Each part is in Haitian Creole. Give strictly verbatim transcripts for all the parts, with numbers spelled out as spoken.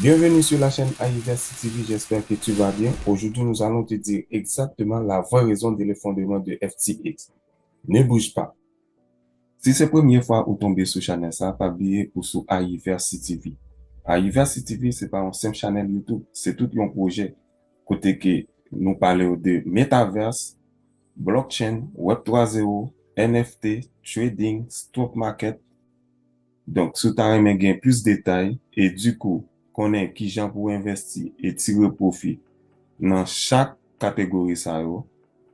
Bienvenue sur la chaîne Ayiverse T V, j'espère que tu vas bien. Aujourd'hui, nous allons te dire exactement la vraie raison de l'effondrement de F T X. Ne bouge pas. Si se premye fwa ou tonbe sou chanèl sa, pa bliye ou sou Ayiverse T V. Ayiverse T V se pa yon senp chanèl YouTube, se tout yon pwojè kote ke nou pale w de metaverse, blockchain, web twa zewo, N F T, trading, stock market. Donk, si w ta renmen gen plis detay e dikou konnen kijan pou w envèsti e tire pwofi nan chak kategori sa yo,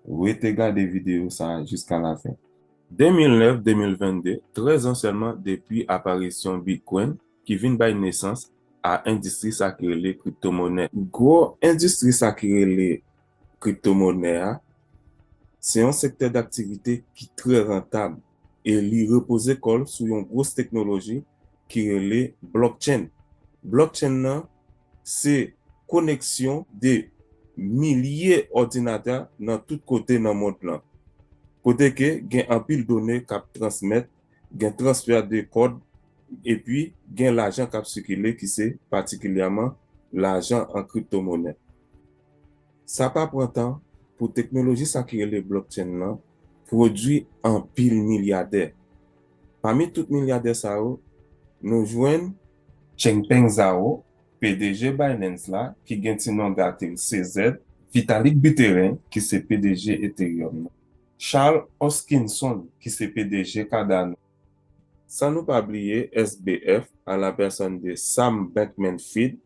rete gade videyo sa a jiska lafen. De mil nèf, de mil vennde, trèz an sèlman depi aparisyon Bitcoin ki vin bay nesans a endistri sa ki rele kriptomonè. Gwo endistri sa ki rele kriptomonè a, se yon sektè daktivite ki trè rantab e li repoze kò l sou yon gwòs teknoloji ki rele blockchain. Blockchain nan se koneksyon de milye òdinatè nan tout kote nan mond lan. Kote ke gen anpil done k ap transmèt, gen transfè de kòd, epi gen lajan k ap sikile ki se patikilyèman lajan an kriptomonè. Sa pa pran tan pou teknoloji sa ki rele blockchain nan pwodui anpil milyadè. Pami tout milyadè sa yo, nou jwenn Changpeng Zhao, P D G Binance la, ki gen ti non gate l C Z, Vitalik Buterin, ki se P D G Ethereum nan, Charles Hoskinson, ki se P D G Cardano. San nou pa bliye S B F, à la personne de Sam Bankman-Fried,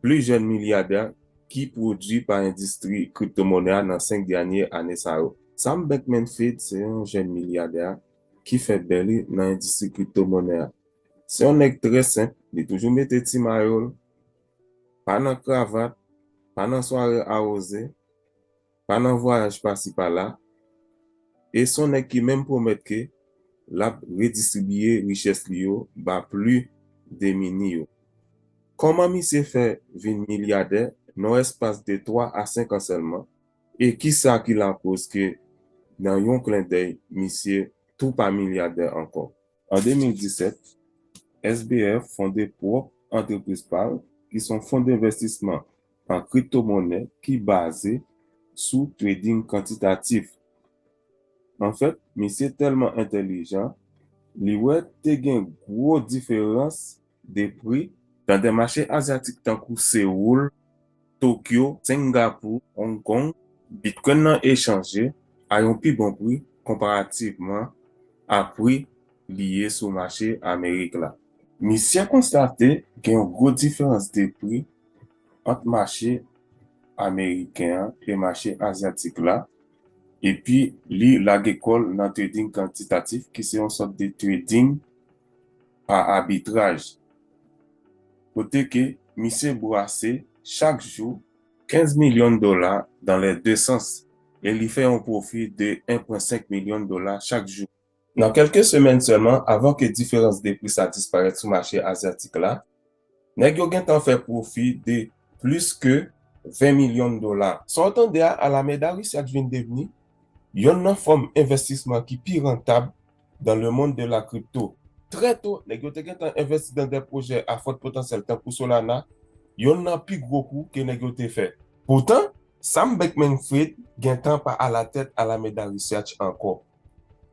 pli jèn milyadè ki pwodui pa endistri kriptomonè a nan senk dènye ane sa yo. Sam Bankman-Fried se yon jèn milyadè ki fè bè li nan endistri kriptomonè a. Se yon nèg trè senp, li toujou mete ti mayo l, pa nan kravat, pa nan sware awoze, pa nan vwayaj pasi pala, e se yon nèg ki menm pwomèt ke l ap redistribiye richès li yo ba pli demini yo. Kòman misye fè vin milyadè nan espas de twa a senk an sèlman? E kisa ki lakoz ke nan yon klendèy misye tou pa milyadè ankò? An de mil disèt, S B F fonde pwòp antrepriz pa l, ki se yon fon denvestisman an kriptomonè ki baze sou trading kantitatif. Anfèt, misye tèlman entèlijan, li wè te gen gwo diferans de pri nan de mache azyatik tankou Sewoul, Tokyo, Sengapou, Hong Kong, Bitcoin nan e chanje a yon pi bon pri konparativman a pri li ye sou mache Amerik la. Misye konstate gen yon gwo diferans de pri ant mache ameriken an e mache azyatik la, epi li lage kò l nan trading kantitatif ki se yon sòt de trading pa abitraj, kote ke misye brase chak jou kenz milyon dola dans les deux sens e li fè yon pwofi de en pwen senk milyon dola chak jou. Nan kèlke semèn sèlman, avan ke diferans de pri sa disparèt sou mache azyatik la, nèg yo gentan fè pwofi de plis ke ven milyon dola. Sa w tande a, Alameda Research vin devni yonn nan fòm envestisman ki pi rantab dans le monde de la crypto. Trè to, nèg yo te gentan envesti nan de pwojè a fòt potansyèl tankou Solana, yonn nan pi gwo kou ke nèg yo te fè. Poutan, Sam Bankman-Fried gentan pa alatèt Alameda Research ankò.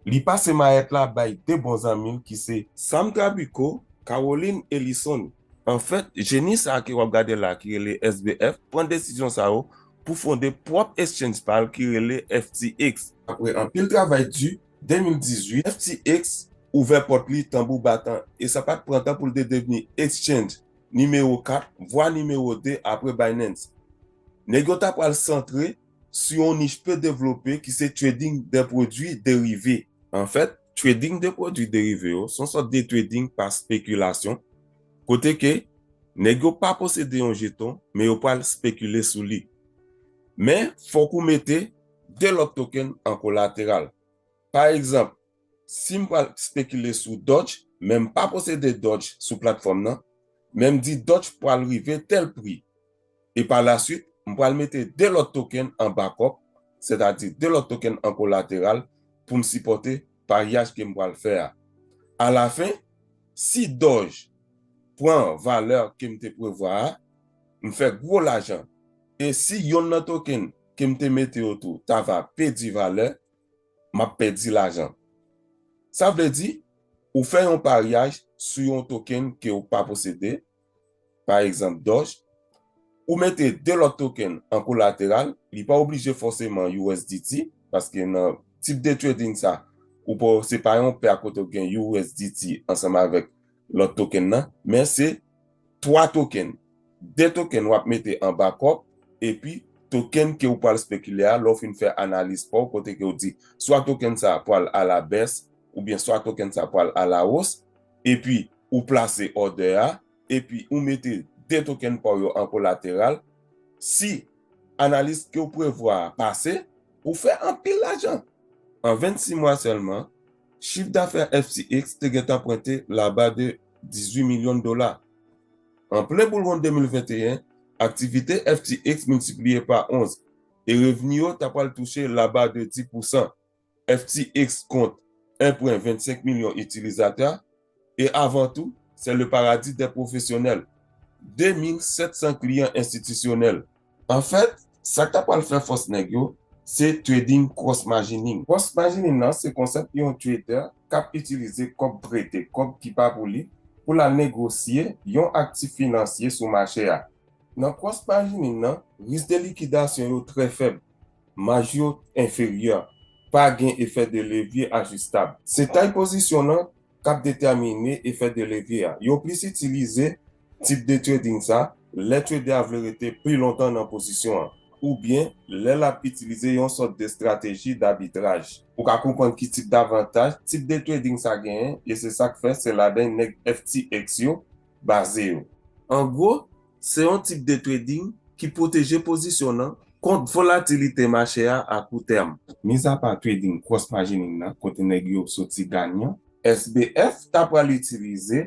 Li pase mayèt la bay de bon zanmi l ki se Sam Trabucco, Caroline Ellison. Anfèt, jeni sa a ke w ap gade la ki rele S B F pran desizyon sa yo pou fonde pwòp exchange pa l ki rele F T X. Apre anpil travay di, de mil dizuit, F T X ouvè pòt li tanbou batan e sa pa t pran tan pou l te devni exchange nimewo kat, vwa nimewo de apre Binance. Nèg yo ta pral santre sou yon nich pi devlope ki se trading de pwodui derive. Anfèt, trading de pwodui derive yo se yon sòt de trading pa spekilasyon, kote ke nèg yo pa posede yon jeton, men yo pral spekile sou li. Men, fòk ou mete de lòt token an kolateral. Pa egzanp, si m pral spekile sou Doge, men m pa posede Doge sou platfòm nan, men m di Doge pral rive tèl pri. E pa laswit, m pral mete de lòt token an bakòp, sètadi de lòt token an kolateral pou m sipòte paryaj ke m pral fè a. Alafen, si Doge pran valè ke m te prevwa a, m fè gwo lajan. E si yonn nan token ke m te mete yo tou ta va pèdi valè, m ap pèdi lajan. Sa vle di, ou fè yon paryaj sou yon token ke w pa posede, pa egzanp Doge, ou mete de lòt token an kolateral, li pa oblije fòseman U S D T, paske nan tip de trading sa, ou pa, se pa yon pè kote w gen U S D T ansanm avèk lòt token nan, men se twa token. De token w ap mete an backup, epi token ke w pral spekile a, lè w fin fè analiz pa w, kote ke w di, swa token sa pral a la bès, oubyen swa token sa pral a la wos, epi ou plase òdè a, epi ou mete de token pa w yo an kolateral, si analiz ke w prevwa a pase, ou fè anpil lajan. An vennsis mwa sèlman, chif dafè F T X te gentan pwente laba de dizuit milyon dola. An plen boulwonn de mil venteyen, aktivite F T X miltipliye pa onz e revni yo ta pral touche laba de dis pousan. F T X kont en pwen vennsenk milyon itilizatè e avan tou, c'est le paradis des professionnels, de mil sèt san kliyan enstitisyonèl. Anfèt, sa k ta pral fè fòs nèg yo, se trading cross margining. Cross margining nan se konsèp yon trader k ap itilize kòb prete, kòb ki pa pou li, pou l al negosye yon aktif finansye sou mache a. Nan cross margining nan, risk de likidasyon yo trè fèb, maj yo enferyè, pa gen efè de levye ajistab. Se tay pozisyon nan k ap detèmine efè de levye a. Yo plis itilize tip de trading sa lè trader a vle rete pi lontan nan pozisyon an, oubyen lè l ap itilize yon sòt de estrateji dabitraj. Ou ka konprann ki tip davantaj tip de trading sa genyen, e se sa k fè se ladan nèg F T X yo baze yo. An gwo, se yon tip de trading ki pwoteje pozisyon nan kont volatilite mache a a kou tèm. Mizapa trading cross margining nan, kote nèg yo soti ganyan, S B F ta pral itilize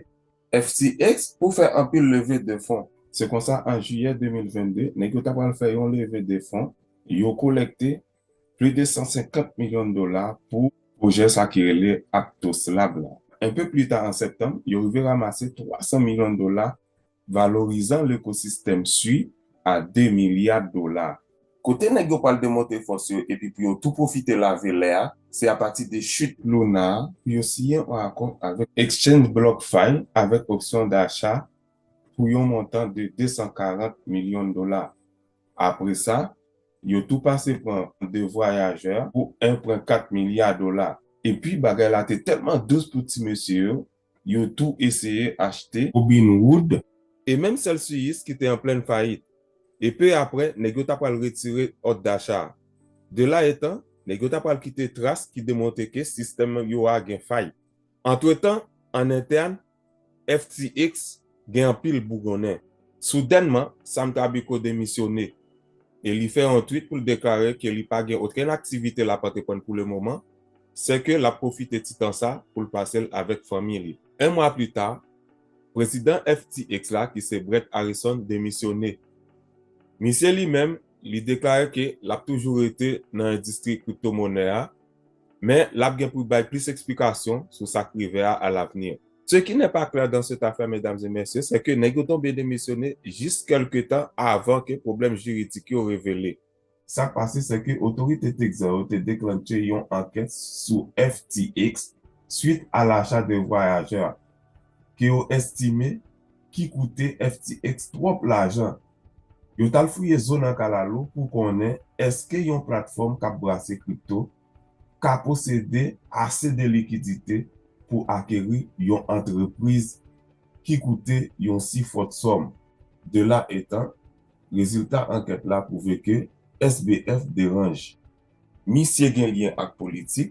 F T X pou fè anpil leve de fon. Se konsa, an jiyè de mil vennde, nèg yo ta pral fè yon leve de fon, yo kolekte plis de san senkant milyon dola pou pwojè sa ki rele Aptos Lab la. Enpe pli ta an septanm, yo rive ranmase twa san milyon dola, valorizan lekosistèm Sui a de milya dola. Kote nèg yo pral demontre fòs yo epi pou yo tou pwofite lave lè a, se apati de chit Luna a, pou yo siyen yon akò avèk exchange BlockFi avèk opsyon dacha pou yon montan de de san karant milyon dola. Apre sa, yo tou pase pran de vwayajè pou en pwen kat milya dola. Epi bagay la te tèlman dous pou ti mesye yo, yo tou eseye achte Robinhood e menm Celsius ki te an plèn fayit. E pe apre, nèg yo ta pral retire òd dacha a. De la etan, nèg yo ta pral kite tras ki demontre ke sistèm yo a gen fay. Antretan, an entèn, F T X gen anpil bougonnen. Soudènman, Sam Tabiko demisyone e li fè yon tweet pou l deklare ke li pa gen okenn aktivite l ap antreprann pou le moman, se ke l ap pwofite ti tan sa pou l pase l avèk fanmi li. En mwa pli ta, prezidan F T X la, ki se Brett Harrison, demisyone. Misye li menm, li deklare ke l ap toujou rete nan endistri kriptomonè a, men l ap gen pou bay plis eksplikasyon sou sa k rive a alavni. Ce qui n'est pas clair dans cette affaire, mesdames et messieurs, c'est que nèg yo tonbe demisyone jis kèlke tan avan ke pwoblèm jiridik yo revele. Sa k pase, se ke otorite Texas yo te deklanche yon ankèt sou F T X swit a lacha de vwayajè ke yo estime ki koute F T X twòp lajan. Yo t al fouye zo nan kalalou pou konnen èske yon platfòm k ap brase kripto ka posede ase de likidite pou akeri yon antrepriz ki koute yon si fòt sòm. De la etan, rezilta ankèt la pwouve ke S B F deranj. Misye gen lyen ak politik,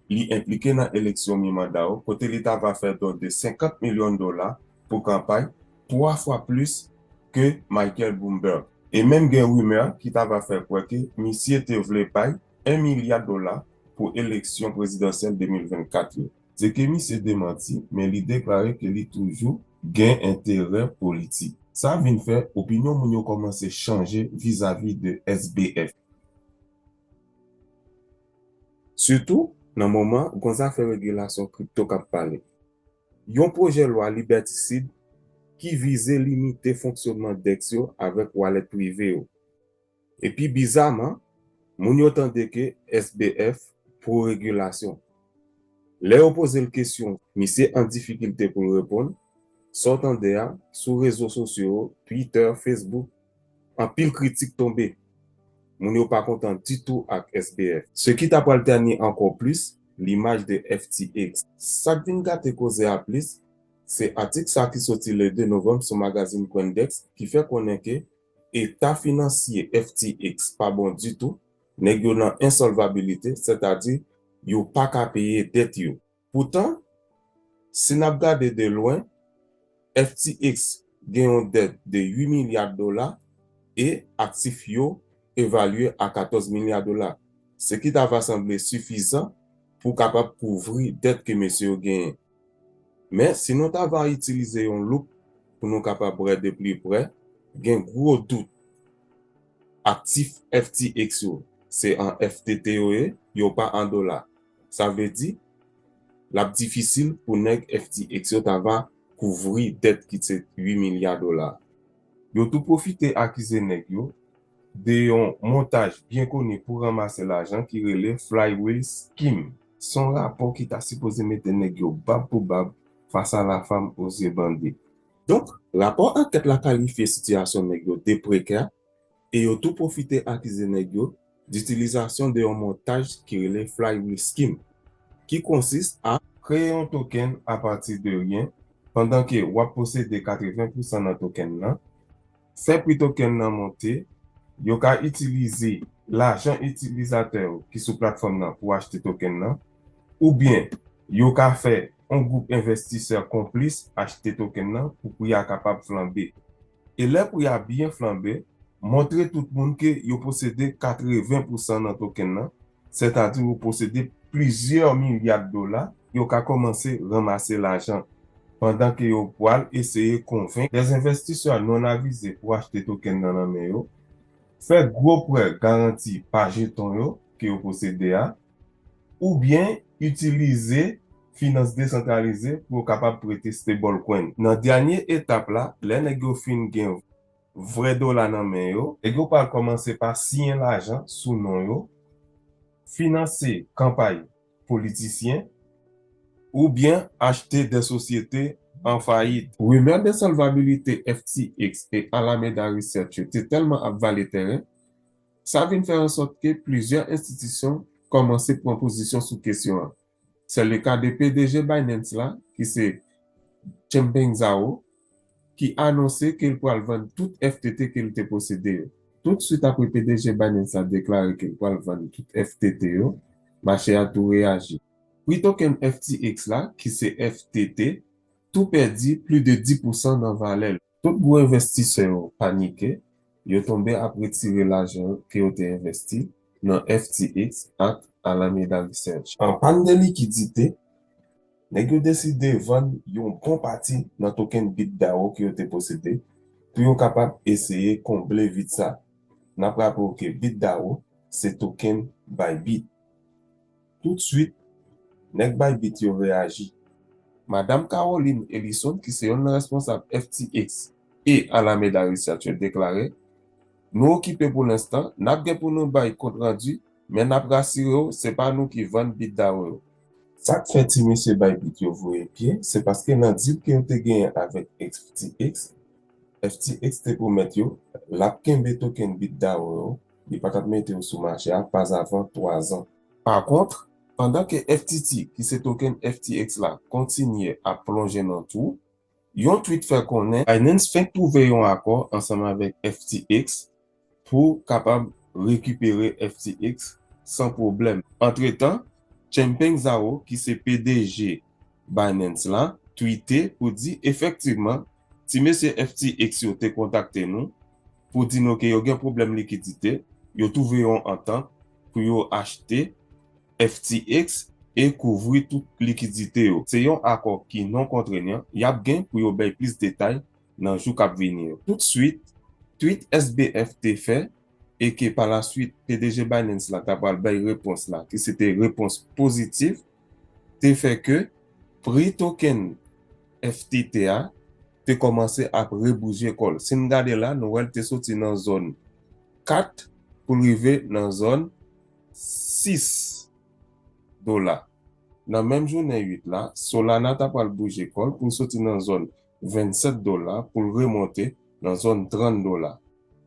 li enplike nan eleksyon mi-manda yo, kote li ta va fè don de senkant milyon dola pou kanpay, twa fwa plis ke Michael Bloomberg. E menm gen rimè ki ta va fè kwè ke misye te vle bay en milya dola pou eleksyon prezidansyèl de mil vennkat yo. Se ke misye demanti, men li deklare ke li toujou gen enterè politik. Sa vin fè opinyon moun yo kòmanse chanje vizavi de S B F. Sitou, nan moman gon zafè regilasyon kripto k ap pale. Yon pwojè lwa libètisid ki vize limite fonksyonman dex yo avèk wallet prive yo. Epi bizaman, moun yo tande ke S B F pwo regilasyon. Lè yo poze l kesyon, misye an difikilte pou l reponn. Sa w tande a, sou rezo sosyo yo, Twitter, Facebook, anpil kritik tonbe. Moun yo pa kontan ditou ak S B F. Se ki ta pral tèni ankò plis limaj de F T X. Sa k vin gate koze a plis, se atik sa ki soti le de novanm sou magazin Coindex ki fè konnen ke eta finansye F T X pa bon ditou, nèg yo nan ensolvabilite, sètadi yo pa ka peye dèt yo. Poutan, si n ap gade de lwen, F T X gen yon dèt de uit milya dola e aktif yo evalye a katòz milya dola, se ki ta va sanble sifizan pou kapab kouvri dèt ke mesye yo genyen. Men, si nou ta va itilize yon loup pou nou kapab wè de pli prè, gen gwo dout. Aktif F T X yo, se an F T T yo ye, yo pa an dola. Sa vle di, l ap difisil pou nèg F T X yo ta va kouvri dèt ki se uit milya dola. Yo tou pwofite akize nèg yo de yon montaj byen koni pou ranmase lajan ki rele Flywheel Scheme. Se yon rapò ki ta sipoze mete nèg yo bab pou bab fas a la femme aux yeux bandés. Donk, rapò ankèt la kalifye sitiyasyon nèg yo de prekè e yo tou pwofite akize nèg yo ditilizasyon de yon montaj ki rele Flywheel Scheme, ki konsiste a kreye yon token apati de ryen pandan ke w ap posede katreven pousan nan token nan, fè pri token nan monte, yo ka itilize lajan itilizatè yo ki sou platfòm nan pou achte token nan, oubyen yo ka fè yon gwoup envestisè konplis achte token nan pou pri a kapab flanbe. E lè pri a byen flanbe, montre tout moun ke yo posede katreven pousan nan token nan, sètadi yo posede plizyè milya dola, yo ka kòmanse ranmase lajan, pandan ke yo pral eseye konvenk dèz envestisè non avize pou achte token nan nan men yo, fè gwo prè garanti pa jeton yo ke yo posede a, oubyen itilize finans desantralize pou yo kapab prete stablecoin. Nan dènye etap la, lè nèg yo fin gen vrè dola nan men yo, nèg yo pral kòmanse pa siyen lajan sou non yo, finanse kanpay politisyen, oubyen achte de sosyete an fayit. Rimè de solvabilite F T X e Alameda Research yo te tèlman ap vale tèren, sa vin fè ansòt ke plizyè enstitisyon kòmanse pran pozisyon sou kesyon an. Se le ka de P D G Binance la, ki se Changpeng Zhao, ki anonse ke l pral vann tout F T T ke l te posede yo. Toutswit apre P D G Binance la deklare ke l pral vann tout F T T yo, mache a tou reyaji. Pri token F T X la, ki se F T T, tou pèdi plis de dis pousan nan valè l. Tout gwo envestisè yo panike, yo tonbe ap retire lajan yo ke yo te envesti nan F T X ak Alameda Research. An pàn de likidite, nèg yo deside vann yon bon pati nan token BitDAO ke yo te posede pou yo kapab eseye konble vid sa. N ap raple w ke BitDAO se token Bybit. Toutswit, nèg Bybit yo reyaji. Madanm Caroline Ellison, ki se yonn nan responsab F T X e Alameda Research yo, deklare, nou okipe pou lenstan, n ap gen pou nou bay kontrandi, men n ap rasire w, se pa nou ki vann BitDAO yo. Sa k fè ti mesye Bybit yo voye pye, se paske nan deal ke yo te genyen avèk F T X, F T X te pwomèt yo l ap kenbe token BitDAO yo, li pa t ap mete yo sou mache a pazavan twa zan. Pa kont, pandan ke F T T, ki se token F T X la, kontinye ap plonje nan twou, yon tweet fè konnen Binance fenk twouve yon akò ansanm avèk F T X pou kapab rekipere F T X san pwoblèm. Antretan, Changpeng Zhao, ki se P D G Binance la, twite pou di efektivman, ti mesye F T X yo te kontakte nou pou di nou ke yo gen pwoblèm likidite, yo twouve yon antant pou yo achte F T X e kouvri tout likidite yo. Se yon akò ki non kontrenyan, y ap gen pou yo bay plis detay nan jou k ap vini yo. Toutswit, tweet S B F te fè e ke pa laswit P D G Binance la ta pral bay repons la, ki se te repons pozitif, te fè ke pri token F T T a te kòmanse ap rebouje kò l. Si n gade la, nou wè l te soti nan zòn kat pou l rive nan zòn sis dola. Nan menm jounen uit la, Solana ta pral bouje kò l pou l soti nan zòn vennsèt dola pou l remonte nan zòn trant dola.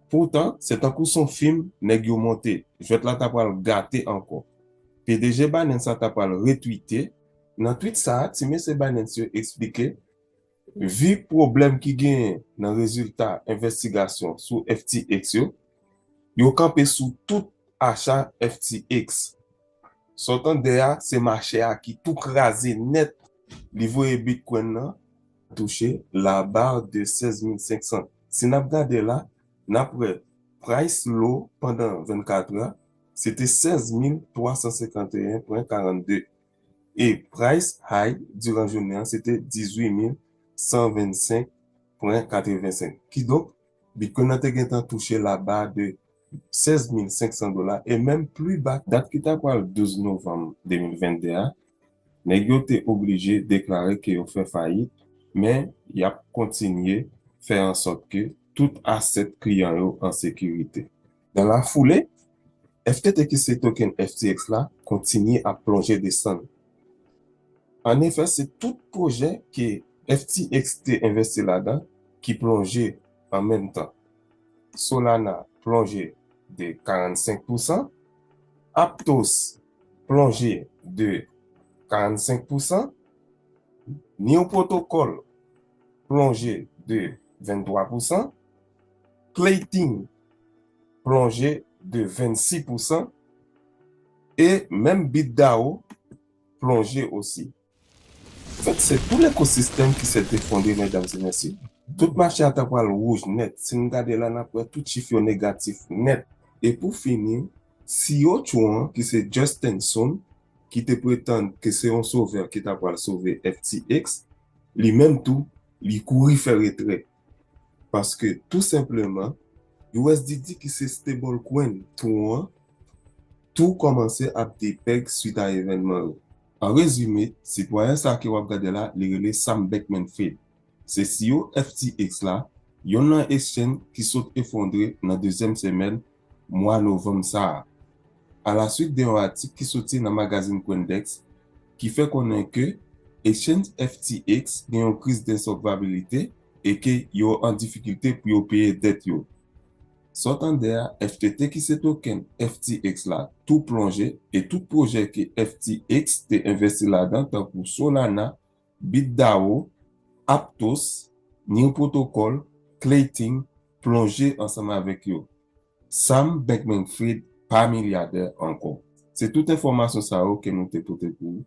Poutan, se tankou s on fim nèg yo monte, jwèt la ta pral gate ankò. P D G Binance la ta pral retwite. Nan twit sa a, ti mesye Binance yo eksplike, vi pwoblèm ki genyen nan rezilta envestigasyon sou F T X yo, yo kanpe sou tout acha F T X. Sa w tande a, se mache a ki tou kraze nèt. Li voye Bitcoin nan touche la barre de seize mille cinq cents. Si n ap gade la, n ap wè price low pandan vennkat è, se te seize mille trois cent cinquante et un point quarante-deux. E price high diran jounen an, se te dix-huit mille cent vingt-cinq point quatre-vingt-cinq. Kidonk, Bitcoin nan te gentan touche la barre de seize mille cinq cents dola e menm pli ba dat ki ta pral douz novanm de mil vennde a, nèg yo te oblije deklare ke yo fè fayit, men y ap kontinye fè an sòt ke tout asèt kliyan yo an sekirite. Nan lafoule, F T T ki se token F T X la kontinye ap plonje desann. Annefè, se tout pwojè ke F T X te envesti ladan ki plonje an menm tan. Solana plonje de karannsenk pousan, Aptos plonje de karannsenk pousan, New Protocol plonje de venntwa pousan, Clayton plonje de vennsis pousan, e menm BitDAO plonje osi. Anfèt, se tou lekosistèm ki s'est effondré, medam e mesye. Tout mache a ta pral wouj nèt. Si n gade la, n ap wè tout chif yo negatif nèt. E pou fini, C E O Tron an, ki se Justin Sun, ki te pretann ke se yon sovè ki ta pral sove F T X, li menm tou, li kouri fè retrè. Paske, tou senpleman, U S D T ki se stablecoin Tron an, tou kòmanse ap depèg swit a evènman yo. An rezime, sitwayen sa ke w ap gade la, li rele Sam Bankman-Fried. Se C E O F T X la, yonn nan exchange ki sot efondre nan dezyèm semèn mwa novanm sa a. Alaswit de yon atik ki soti nan magazin Coindex ki fè konnen ke exchange F T X gen yon kriz de solvabilite e ke yo an difikilte pou yo peye dèt yo. Sa w tande a, F T T ki se token F T X la tou plonje e tout pwojè ke F T X te envesti ladan tankou Solana, BitDAO, Aptos, New Protocol, Clayton plonje ansanm avèk yo. Sam Bankman-Fried pa milyadè ankò. Se tout enfòmasyon sa yo ke nou te pote pou ou.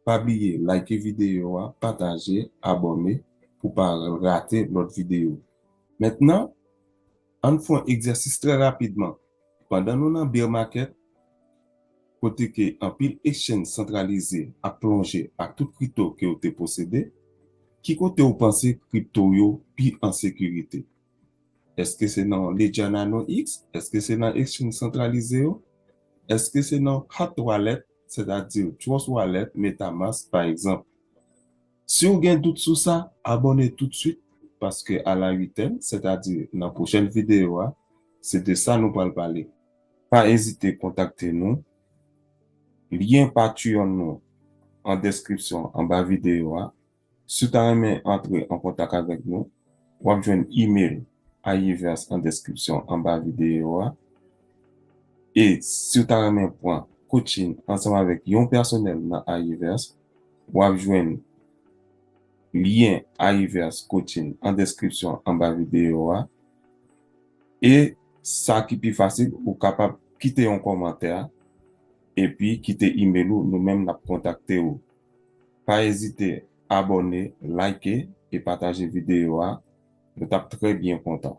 Pa bliye like videyo a, pataje, abòne pou pa rate lòt videyo. Mentnan, ann fè yon egzèsis trè rapidman. Pandan nou nan bear market, kote ke anpil exchange santralize ap plonje ak tout kripto ke yo te posede, ki kote ou panse kripto yo pi an sekirite? Èske se nan Ledger Nano X? Èske se nan exchange santralize yo? Èske se nan hot wallet, sètadi Trust Wallet, MetaMask, pa egzanp? Si w gen dout sou sa, abòne toutswit, paske a la uitèn, sètadi nan pwochèn videyo a, se de sa nou pral pale. Pa ezite kontakte nou. Lyen Patreon nou an deskripsyon anba videyo a. Si w ta renmen antre an kontak avèk nou, w ap jwenn email Ayiverse an deskripsyon anba videyo a. E si w ta renmen pran coaching ansanm avèk yon pèsonèl nan Ayiverse, w ap jwenn lyen Ayiverse Coaching an deskripsyon anba videyo a. E sa ki pi fasil, ou kapab kite yon kòmantè epi kite email ou, nou menm n ap kontakte ou. Pa ezite abòne, like e pataje videyo a. Nou t ap trè byen kontan.